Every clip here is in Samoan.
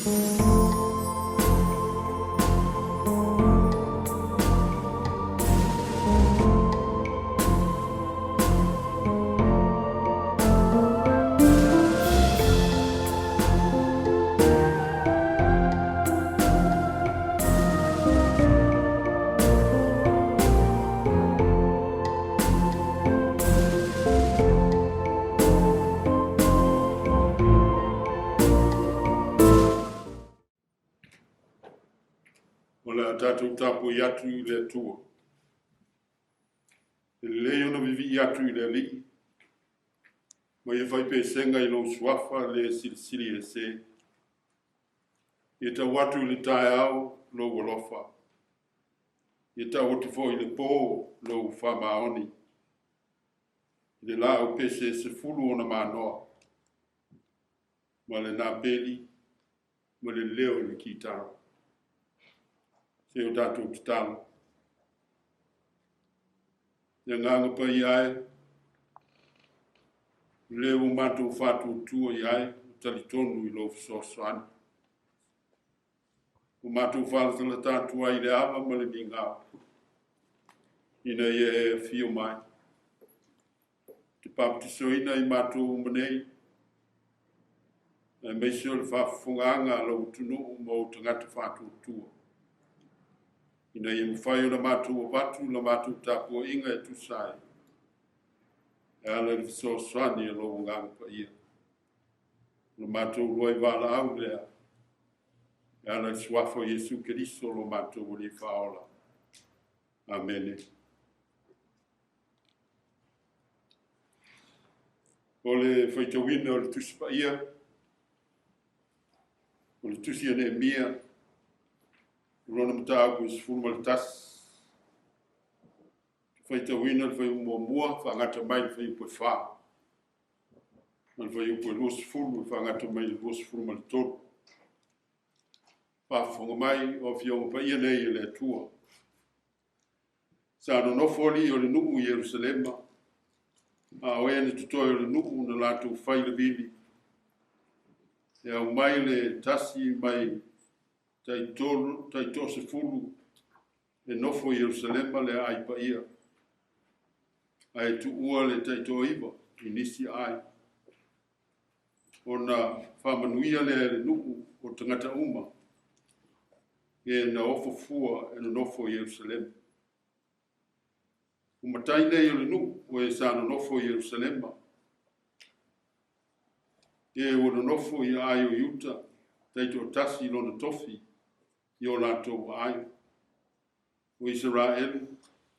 O le a tatou tapuai atu i le Atua. E lelei ona vivii atu i le Alii, ma ia fai pesega i lou suafa le silisili ese. Ia tau atu i le taeao lou alofa. Ia tau atu foi i le po lou faamaoni. I le laau pese e 10 ona manoa, ma le napeli ma le leo i le kitara. Se o tatou tatalo. Le agaga paia e, o lea ua matou faatuatua i ai, ua talitonu i lou fesoasoani. Ua matou faalatalata atu ai i le ava ma le migao, ina ia e afio mai. Te papatisoina i matou uma nei, aemaise o le faafofogaaga a lou atunuu ma ou tagata faatuatua, ina ia mafai ona matou avatu la matou tapuaiga e tusa ai, e ala i le fesoasoani a lou Agaga Paia. O le matou luai valaau lea, e ala i le suafa o Iesu Keriso lo matou Alii Faaola. Amene. O le faitauina o le Tusi Paia, o le Tusi a Neemia, o lona mataupu e 11. Faitauina le fuaiupu muamua, faagata mai le fuaiupu e 4. Ma le fuaiupu e 20, faagata mai le 23. Faafofoga mai o Afioga Paia nei e le Atua. Sa nonofo alii o le nuu i Ierusalema, a o e na totoe o le nuu na latou fai le vili. E aumai le tasi mai tai 30 e nofo i Ierusalema le aai paia, ae tuua le tai 9 i nisi aai. Ona faamanuia lea e le nuu o tagata uma, e na ofo fua e nonofo i Ierusalema. O matai nei o le nuu o e sa nonofo i Ierusalema, e ua nonofo i aai o Iuta, taitoatasi lona tofi i o latou aai. O Isaraelu,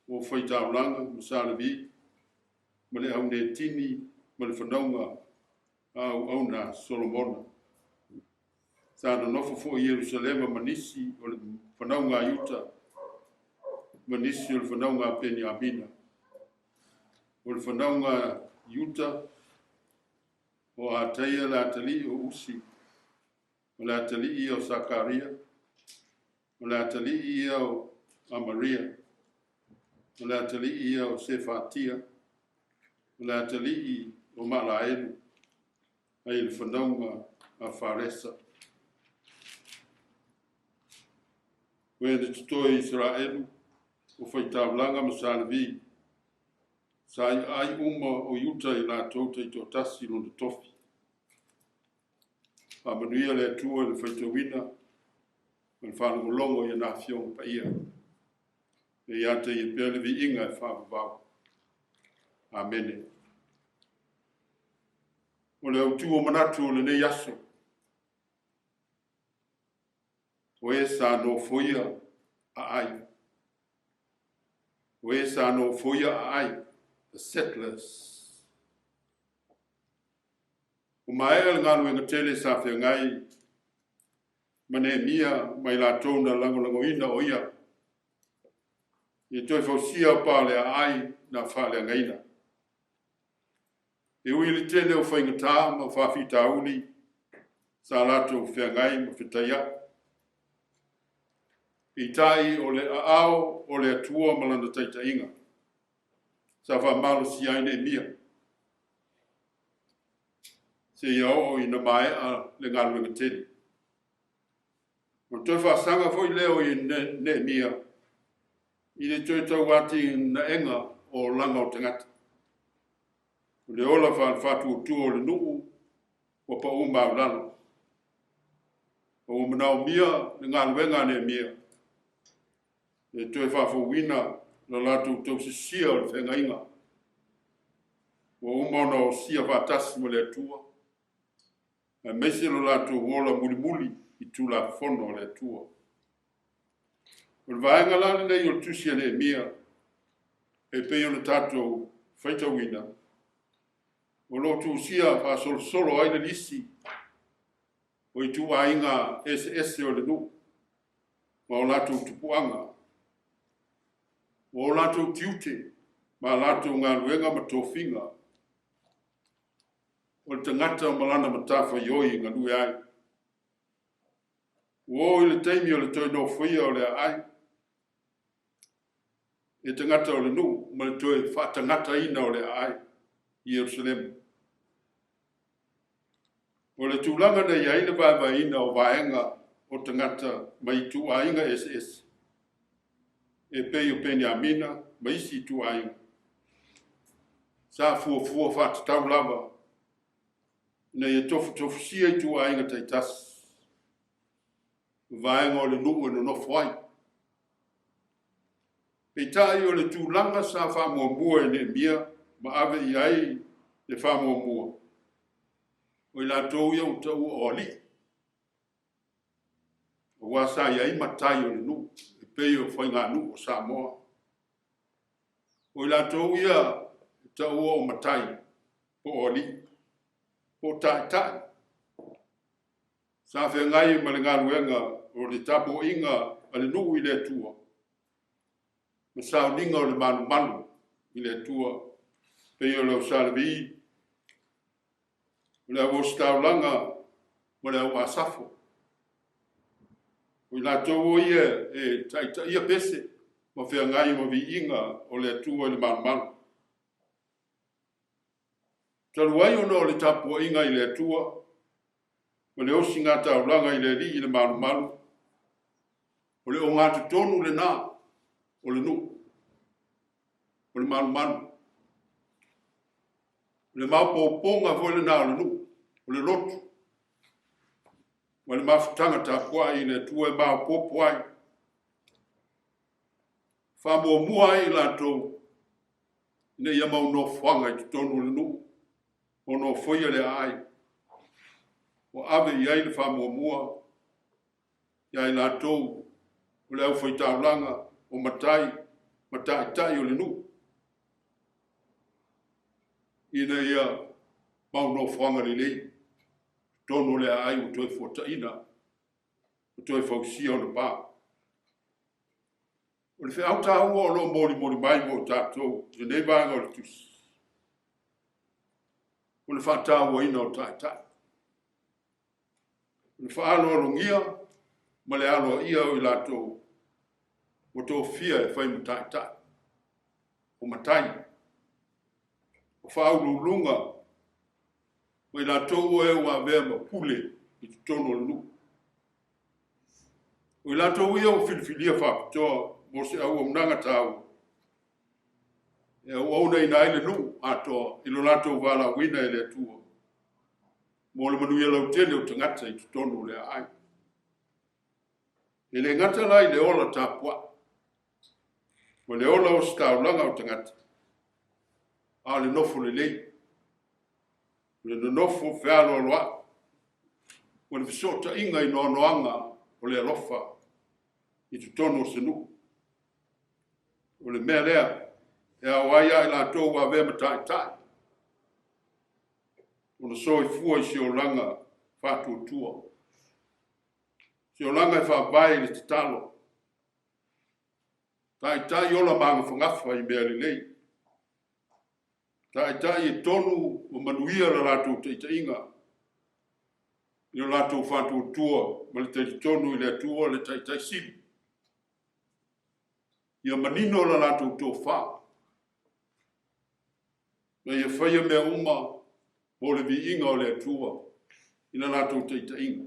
o faitaulaga ma sa Levi, ma le au Netini ma le fanauga a auauna Solomona. Sa nonofo foi i Ierusalema ma nisi o le fanauga a Iuta, ma nisi o le fanauga a Peniamina. O le fanauga a Iuta, o Ataia le atalii o Usi, o le atalii ia o Sakaria, o le atalii ia o Amaria, o le atalii ia o Sefatia, o le atalii o Maalaelu, ai le fanauga a Faresa. O e na totoe i Isaraelu, o faitaulaga ma sa Levi, sa i aai uma o Iuta i latou taitoatasi lona tofi. Faamanuia le Atua i le faitauina ma le faalogologo i ana Afioga Paia. E ia te ia pea le viiga e faavavau. Amene. O le autu o manatu o lenei aso, o e sa nofoia aai. O e sa nofoia aai, the settlers. O maea le galuega tele sa feagai ma Neemia mai latou na lagolagoina o ia. I toe fausia pa o le aai na faaleagaina. E ui i le tele o faigata ma faafitauli sa latou feagai ma fetaiai. Peitai o le aao o le Atua ma lana taitaiga sa faamalosia ai Neemia seia oo ina maea le galuega tele. O le toe faasaga foi lea o Neemia i le toe tauatinaega o olaga o tagata. O le ola faale-faatuatua o le nuu ua pau maualalo. Ua manaomia le galuega a Neemia e toe faafouina le latou tausisia o le feagaiga ua uma ona osia faatasi ma le Atua, aemaise lo latou ola mulimuli i Tulafono a le Atua. O le vaega la lenei o le tusi a Neemia, e pei ona tatou faitauina, o lo o tusia faasolosolo ai le lisi o ituaiga eseese o le nuu ma o latou tupuaga, o latou tiute ma latou galuega ma tofiga, o le tagata ma lana matafaioi e galue ai. Ua oo i le taimi o le toe nofoia o le aai e tagata o le nuu ma le toe faatagataina o le aai i Ierusalema. O le tulaga na i ai le vaevaeina o vaega o tagata mai ituaiga eseese, e pei o Peniamina ma isi ituaiga, sa fuafua faatatau lava ina ia tofutofusia ituaiga taitasi, vaega o le nuu e nonofo ai. Peitai o le tulaga sa faamuamua e Neemia ma ave i ai le faamuamua, o i latou ia ua taua o alii, aua sa i ai matai o le nuu e pei o faiganuu o Samoa. O i latou ia e taua o matai, po o alii, po o taitai, sa feagai ma le galuega o le tapuaiga a le nuu i le Atua, ma sauniga o le malumalu i le Atua, pei o le au Sa Levi, o le au ositaulaga ma le au Asafo. O i latou ia e taitaia pese ma feagai ma viiga o le Atua i le malumalu. Talu ai ona o le tapuaiga i le Atua ma le osigataulaga i le Alii i le malumalu, o le ogatotonu lena o le nuu, o le malumalu. O le maopoopoga foi lena o le nuu, o le lotu, ma le mafutaga tapuai i le Atua e maopoopo ai. Faamuamua ai i latou ina ia mau nofoaga i totonu o le nuu, o nofoia le aai, ua ave i ai le faamuamua ia i latou o le aufaitaulaga, o matai ma taitai o le nuu, ina ia mau nofoaga lelei totonu o le aai ua toe fuataina, ua toe fausia ona pa. O le feau taua o lo o molimoli mai mo tatou i lenei vaega o le tusi, o le faatauaina o taitai, o le faaaloalogia ma le aloaia o i latou ua tofia e fai ma taitai, o matai, o faauluuluga, ma i latou o e ua avea ma pule i totonu o le nuu. O i latou ia ua filifilia faapitoa mo se auaunaga taua, e auaunaina ai le nuu atoa i lo latou valaauina e le Atua, mo le manuia lautele o tagata i totonu o le aai. E le gata la i le ola tapuai, ma le ola ositaulaga o tagata, a o le nofo lelei, o le nonofo fealoaloai, ma le fesootaiga i noanoaga o le alofa i totonu o se nuu. O le mea lea e ao ai ia i latou ua avea ma taitai ona soifua i se olaga faatuatua, se olaga e faavae i le tatalo, taitai ola magafagafa i mea lelei, taitai e tonu ma manuia le latou taitaiga i lo latou faatuatua ma le talitonu i le Atua le Taitai Sili. Ia manino la latou tofa, ma ia faia mea uma mo le viiga o le Atua i la latou taitaiga.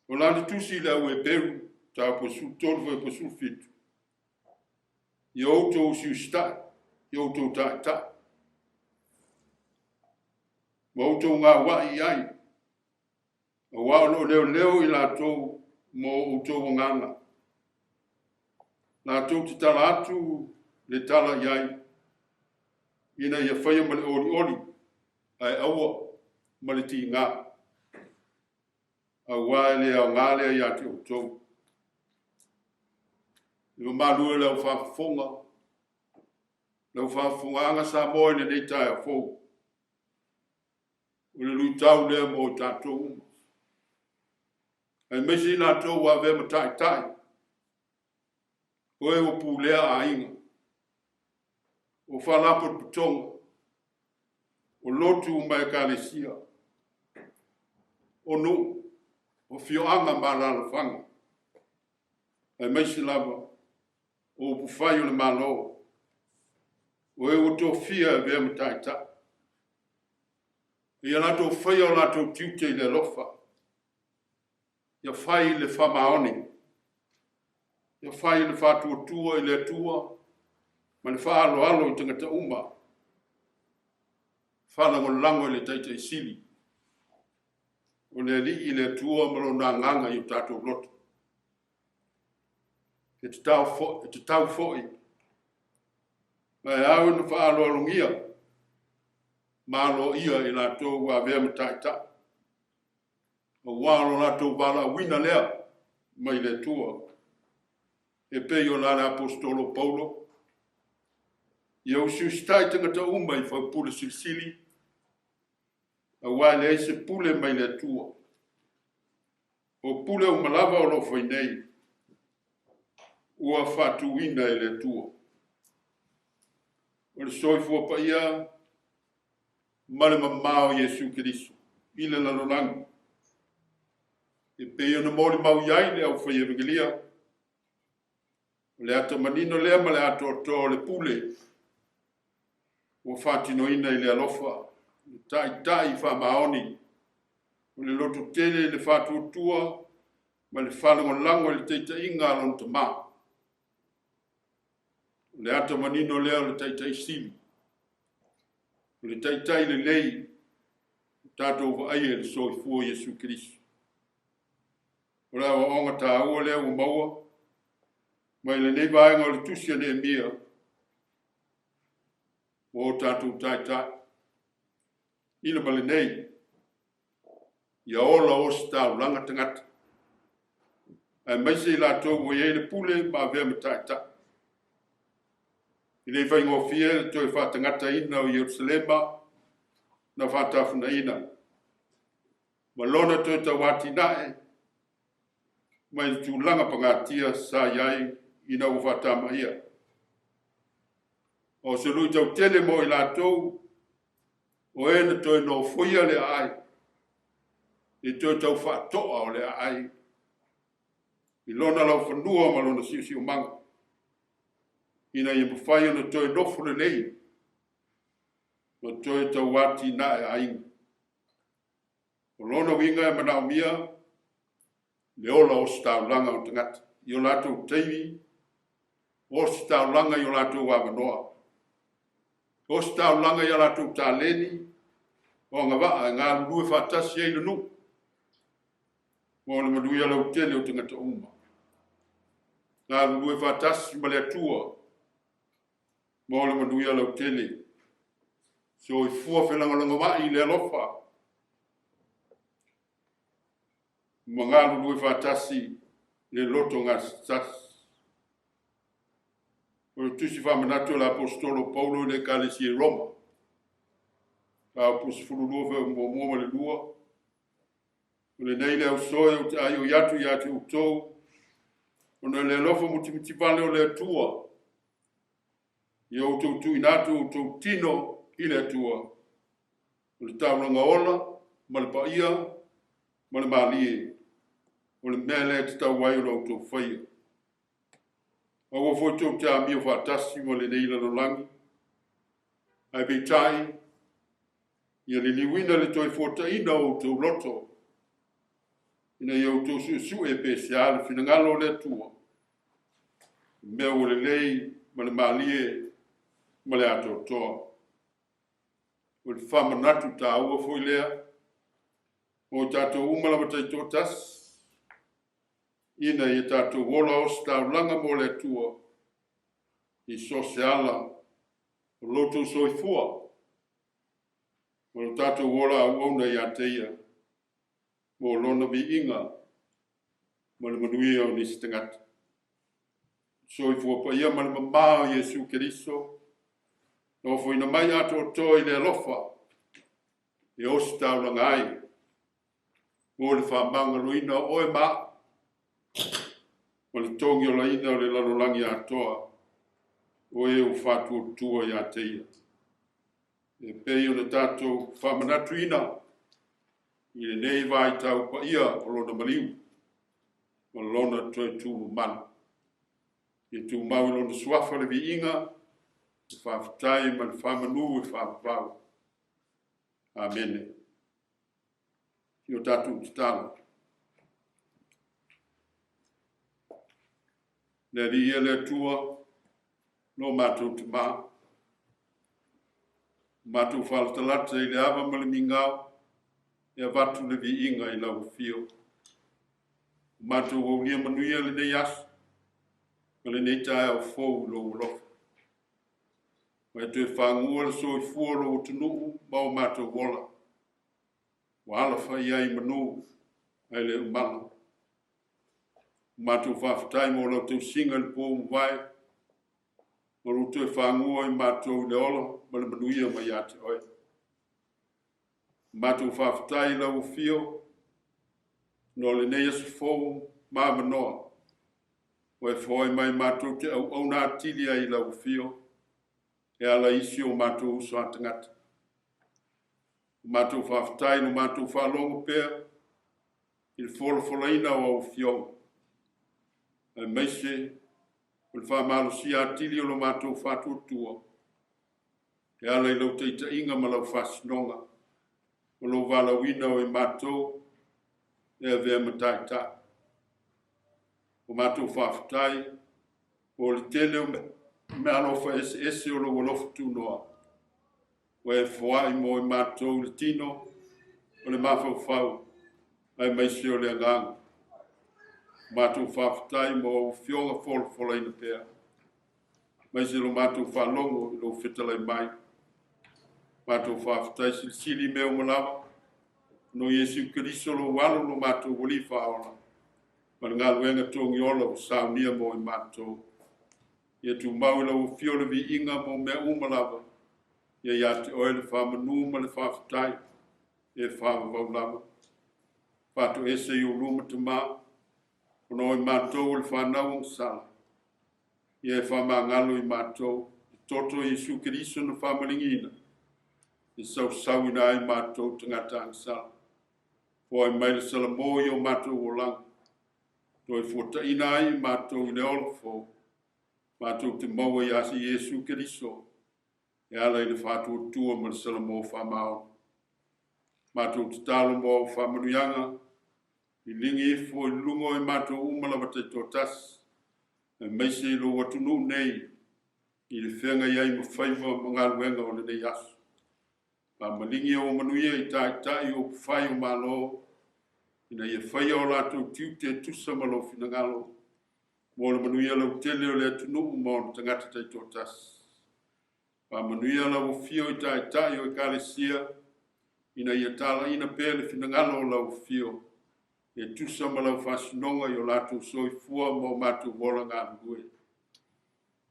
O lana tusi i le au Heperu, mataupu 13 fuaiupu 17, Ia outou usiusitai i outou taitai, ma outou gauai i ai, aua o lo o leoleo i latou mo outou agaga. Latou te tala atu le tala i ai, ina ia faia ma le olioli, ae aua ma le tiga, aua e le aoga lea ia te outou. Le mamalu e o le au faafofoga, lau faafofogaaga Samoa i lenei taeao fou, o le luitau lea mo i tatou uma, aemaise i latou ua avea ma taitai, o e ua pulea aiga, o faalapotopotoga, o lotu ma ekalesia, o nuu, o afioaga ma alaalafaga, aemaise lava o upufai o le Malo, o e ua tofia e avea ma taitai. Ia latou faia o latou tiute i le alofa, ia fai le faamaoni, ia fai le faatuatua i le Atua ma le faaaloalo i tagata uma, faalagolago i le Taitai Sili, o le Alii le Atua ma Lona Agaga i o tatou loto. E tatau foi, ma e ao ona faaaloalogia ma aloaia i latou ua avea ma taitai, aua o lo latou valaauina lea mai le Atua, e pei ona le Aposetolo Paulo, ia usiusitai tagata uma i faipule silisili, aua e leai se pule mai le Atua. O pule uma lava o lo o fai nei, ua faatuina e le Atua. O le soifua paia ma le mamao o Iesu Keriso i le lalolagi, e pei ona molimau i ai le aufai Evegelia, o le ata manino lea ma le atoatoa o le pule ua faatinoina i le alofa, le taitai faamaoni, o le lototele i le faatuatua ma le faalagolago i le taitaiga a lona Tama. O le ata manino lea o le taitai sili, o le taitai lelei, o tatou vaaia i le soifua o Iesu Keriso. O le aoaoga taua lea ua maua mai lenei vaega o le tusi a Neemia mo tatou taitai. I le ma lenei, ia ola ositaulaga tagata, aemaise i latou ua i ai le pule ma avea ma taitai. E le faigofie le toe faatagataina o Ierusalema na faatafunaina, ma lona toe tauatinae mai le tulaga pagatia sa i ai ina ua faatamaia. O se luitau tele mo i latou o e na toe nofoia le aai, le toe tau faatoa o le aai, i lona laufanua ma lona siosiomaga, ina ia mafai ona toe nofo lelei ma toe tauatinae aiga. O lona uiga e manaomia le ola ositaulaga o tagata i o latou taimi, ositaulaga i o latou avanoa, ositaulaga i a latou taleni o agavaa e galulue faatasi ai le nuu mo le manuia lautele o tagata uma. Galulue faatasi ma le Atua mo le manuia lautele. Soifua felagolagomai i le alofa ma galulue faatasi le loto gasesasi. O le tusi faamanatu a le Aposetolo Paulo i le Ekalesia i Roma, mataupu 12 fuaiupu 1 ma le 2. O lenei le ausoe ou te aioi atu ia te outou, ona o le alofa mutimutivale o le Atua, ia outou tuuina atu outou tino i le Atua, o le taulaga ola ma le paia ma le malie, o le mea lea e tatau ai ona outou faia. Aua foi tou te amio faatasi ma lenei lalolagi, ae peitai, ia liliuina le toe fuataina o outou loto, Ina ia outou suesue pe sea le finagalo o le Atua, mea ua lelei ma le malie ma le atoatoa. O le faamanatu taua foi lea mo i tatou uma lava taitoatasi, ina ia tatou ola ositaulaga mo le Atua i so o se ala o lo outou soifua ma lo tatou ola auauna ia te ia mo lona viiga ma le manuia o nisi tagata. Soifua paia ma le mamā o Iesu Keriso, nofoina mai atoatoa i le alofa e ositaulaga ai mo le faamagaloina o oe ma a'u ma le togiolaina o le lalolagi atoa o e ua faatuatua ia te ia. E pei ona tatou faamanatuina i lenei vaitau paia o lona maliu ma lona toe tumamalu. Ia tumau i lona suafa le viiga, le faafetai ma le faamanu e faavavau. Amene. I o tatou tatalo. Le Alii ia le Atua, lo matou Tamā, matou faalatalata i le ava ma le migao, e avatu le viiga i lau afio. Matou aulia manuia lenei aso ma lenei taeao fou i lou alofa. Ma e toe fagua le soifua o lou atunuu ma o matou ola. Ua alafai ai i manu ae le o mala. Matou faafetai mo lau tausiga i le po ua mavae, ma lou toe fagua i matou i le ola ma le manuia mai ia te oe. Matou faafetai i lau afio no lenei aso fou ma avanoa ua e foai mai matou te auauna atili ai i lau afio e ala i isi o matou uso a tagata. Matou faafetai lo matou faalogo pea i le folafolaina o au afioga, aemaise o le faamalosia atili o lo matou faatuatua e ala i lau taitaiga ma lau faasinoga ma lou valaauina o i matou e avea ma taitai. O matou faafetai mo le tele o meaalofa eseese o lou alofa tunoa ua e foai mo i matou le tino o le mafaufau aemaise o le agaga. Matou faafetai mo au afioga folafolaina pea, aemaise lo matou faalogo i lou fetalai mai. Matou faafetai silisili mea uma lava no Iesu Keriso lou alo lo matou Alii faaola ma le galuega togiola ua saunia mo i matou. Ia tumau i lau afio le viiga mo mea uma lava, ia ia te oe le faamanu ma le faafetai e faavavau lava. Faatoese i ou luma Tamā, ona o i matou o le fanau agasala, ia e faamagalo i matou, i toto Iesu Keriso na faamaligiina, e sausauina ai matou tagata agasala. Foai mai le salamo i o matou olaga, toe fuataina ai i matou i le ola fou, matou te maua ia Iesu Keriso, e ala i le faatuatua ma le salamo faamaoni. Matou tatalo mo au faamanuiaga, liligi ifo i luga o i matou uma lava taitoatasi, aemaise i lou atunuu nei, i le feagai ai ma faiva ma galuega o lenei aso. Faamaligi o manuia i taitai o upufai o Malo, ina ia faia o latou tiute e tusa ma lou finagalo, mo le manuia lautele o le atunuu ma ona tagata taitoatasi. Faamanuia lau afio i taitai o ekalesia, ina ia talaina pea le finagalo o lau afio, e tusa ma lau faasinoga i o latou soifua ma o matou ola galulue.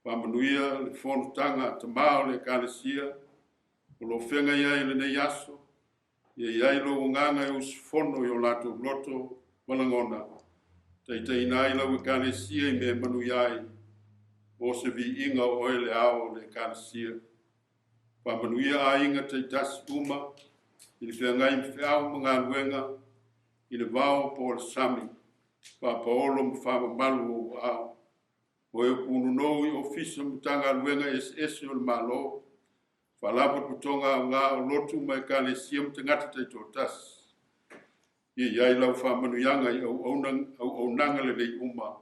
Faamanuia le fonotaga a Tamā o le Ekalesia, o lo o feagai ai i lenei aso, ia i ai lou agaga e usufono i o latou loto ma lagona, taitaiina ai lau Ekalesia i mea e manuia ai, mo se viiga o oe le ao o le Ekalesia. Faamanuia aiga taitasi uma i le feagai ma feau ma galuega i le vao po o le sami, faapaolo ma faamamalu o ou aao. O e punonou i ofisa ma Matagaluega eseese o le Malo, Faalapotopotoga aoga o lotu ma ekalesia ma tagata taitoatasi. Ia i ai lau faamanuiaga i auauna, auaunaga lelei uma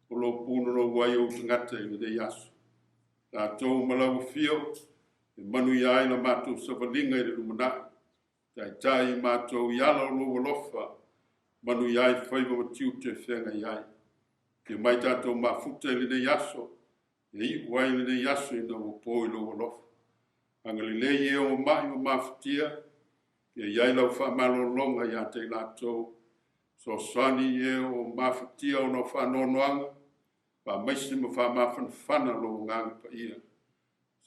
o lo o punonou ai ou tagata i lenei aso. Tatou ma lau afio e manuia ai la matou savaliga i le lumanai. Taitai i matou i ala o lou alofa, manuia ai faiva ma tiute e feagai ai. Ia mai tatou mafuta i lenei aso, e iu ai lenei aso ina ua po i lou alofa. Agalelei e o ma'i ma mafatia, ia i ai lau faamalologa ia te i latou. Fesoasoani i e o mafatia ona o faanoanoaga, faamaise ma faamafanafana lou agaga paia.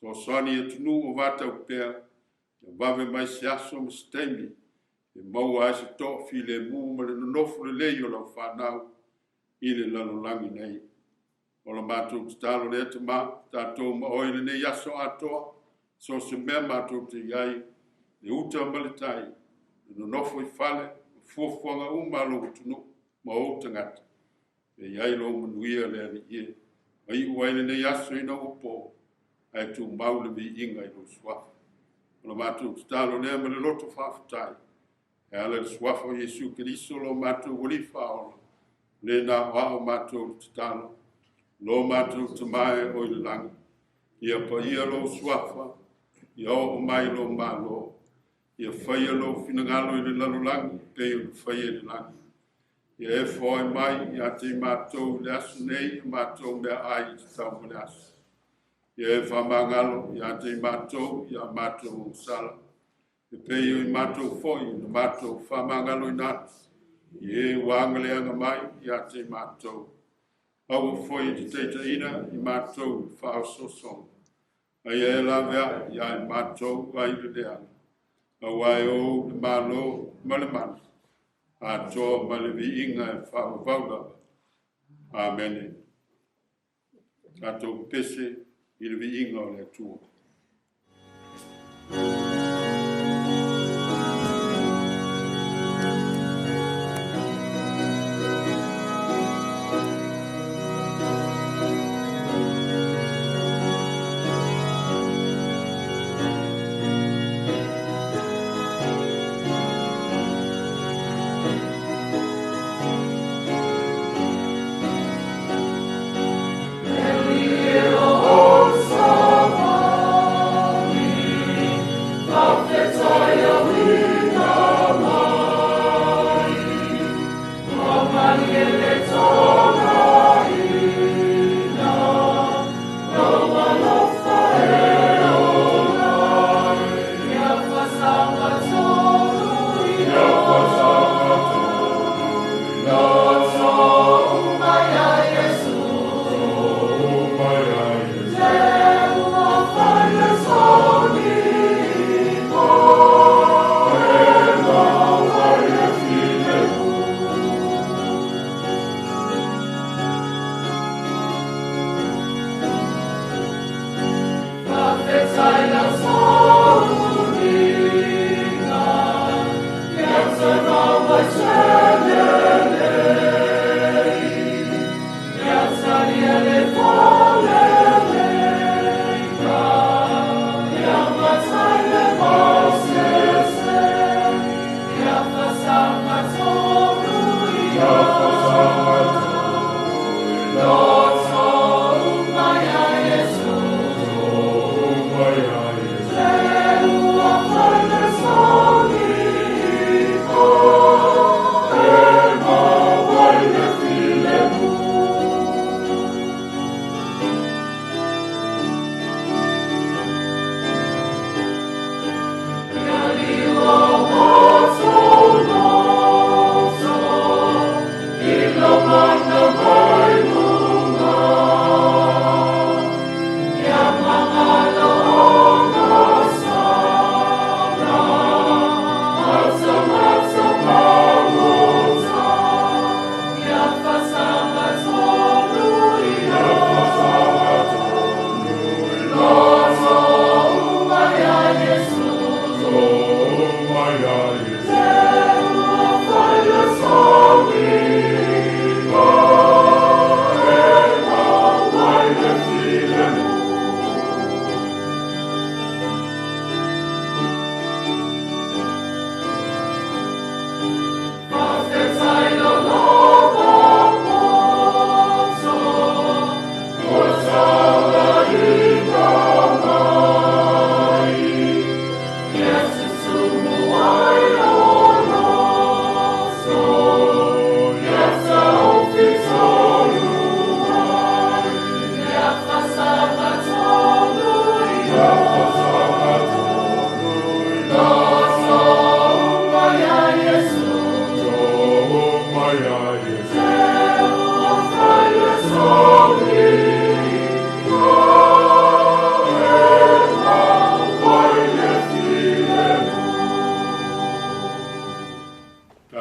Fesoasoani i atunuu o vataupea, ia vave mai se aso ma se taimi, e maua ai se toafilemu ma le nonofo lelei o lau fanau i le lalolagi nei. O la matou tatalo lea Tama, tatou ma oe i lenei aso atoa, so o se mea matou te i ai, le uta ma le tai, le nonofo i fale, ma fuafuaga uma a lou atunuu ma ou tagata. Ia i ai lou manuia le Alii e, ma iu ai lenei aso ina ua po, ae tumau le viiga i lou suafa. O la matou tatalo lea ma le loto faafetai, e ala i le suafa o Iesu Keriso lo matou Alii Faaola, le na aoao matou i le tatalo. Lo matou Tama e o i le lagi, ia paia lou suafa, ia oo mai lou Malo, ia faia lou finagalo i le lalolagi pei ona faia i le lagi. Ia e foai mai ia te i matou i le aso nei a matou meaai e tatau mo le aso. Ia e faamagalo ia te i matou ia matou agasala, e pei o i matou foi na matou faamagaloina atu i e ua agaleaga mai ia te i matou. Aua foi e te taitaiina i matou i le faaosoosoga, a ia e laveai ia i matou ai le leaga. Aua e ou le Malo ma le mana, atoa ma le viiga e faavavau lava. Amene. Tatou pese i le viiga o le Atua.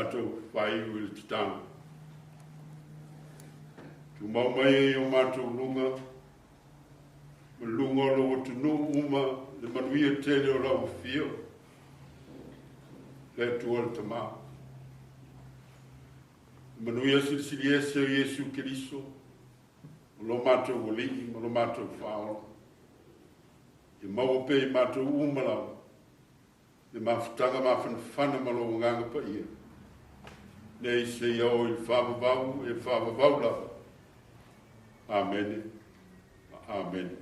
Tatou faaiu i le tatalo. Tumau mai ai o matou luga, ma luga o lou atunuu uma, le manuia tele o lau afio, le Atua le Tama. Le manuia silisili ese o Iesu Keriso, o lo matou Alii ma lo matou Faaola. Ia maua pea i matou uma lava, le mafutaga mafanafana ma lou Agaga Paia, nei seia oo i le faavavau e faavavau lava. Amene. Amene.